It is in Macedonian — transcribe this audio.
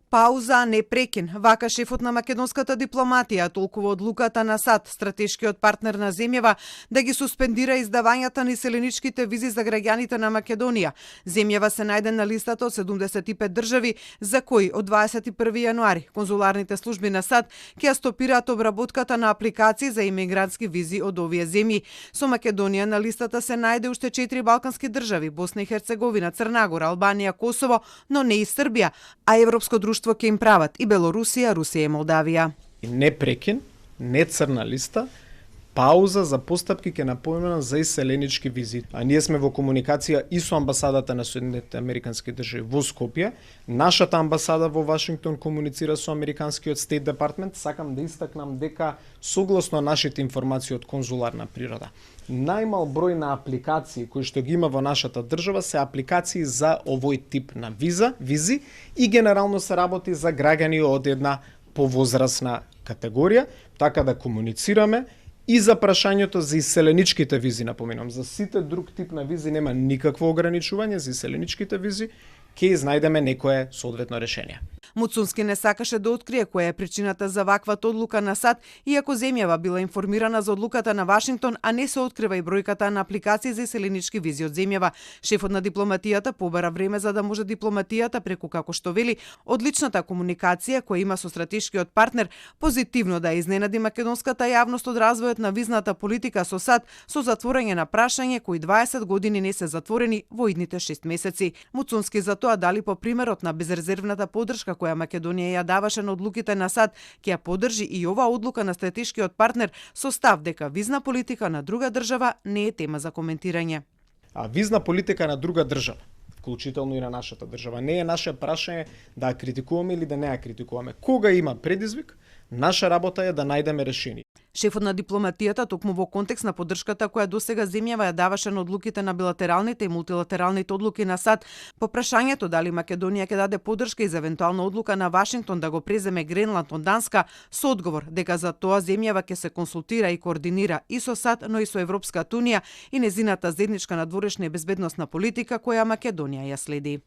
Пауза, не прекин. Вака шефот на македонската дипломатија толкува одлуката на САД, стратешкиот партнер на земјава, да ги суспендира издавањата на иселеничките визи за граѓаните на Македонија. Земјава се најде на листата од 75 држави за кои од 21 јануари конзуларните служби на САД ќе стопираат обработката на апликации за имигрантски визи од овие земји. Со Македонија на листата се најде уште 4 балкански држави: Босна и Херцеговина, Црна Гора, Албанија, Косово, но не и Србија, а Европско друштво ќе им прават и Белорусија, Русија и Молдавија. Не прекин, не црна листа, пауза за постапки ќе напомнам за иселенички визи. А ние сме во комуникација и со амбасадата на Соединетите американски држави во Скопје. Нашата амбасада во Вашингтон комуницира со американскиот Стейт Департмент. Сакам да истакнам дека согласно нашите информации од конзуларна природа, најмал број на апликации кои што ги има во нашата држава се апликации за овој тип на визи и генерално се работи за граѓани од една повозрасна категорија, така да комуницираме и за прашањето за иселеничките визи, напоминам, за сите друг тип на визи нема никакво ограничување, за иселеничките визи ќе изнајдеме некое соодветно решение. Муцунски не сакаше да открие која е причината за ваквата одлука на САД, иако земјава била информирана за одлуката на Вашингтон, а не се открива и бројката на апликации за иселенички визи од земјава. Шефот на дипломатијата побара време за да може дипломатијата преку, како што вели, одличната комуникација која има со стратешкиот партнер, позитивно да изненади македонската јавност од развојот на визната политика со САД, со затворање на прашање кои 20 години не се затворени во идните 6 месеци. Муцунски за тоа дали по примерот на безрезервната поддршка која Македонија ја даваше на одлуките на САД, ќе ја поддржи и оваа одлука на стратешкиот партнер со став дека визна политика на друга држава не е тема за коментирање. А визна политика на друга држава, вклучително и на нашата држава, не е наше прашање да ја критикуваме или да не ја критикуваме. Кога има предизвик, наша работа е да најдеме решение. Шефот на дипломатијата токму во контекст на поддршката која досега земјава ја даваше на одлуките на билатералните и мултилатералните одлуки на САД, по прашањето дали Македонија ќе даде поддршка и за евентуална одлука на Вашингтон да го преземе Гренланд од Данска, со одговор дека за тоа земјава ќе се консултира и координира и со САД, но и со Европската унија и незината заедничка надворешна и безбедносна политика која Македонија ја следи.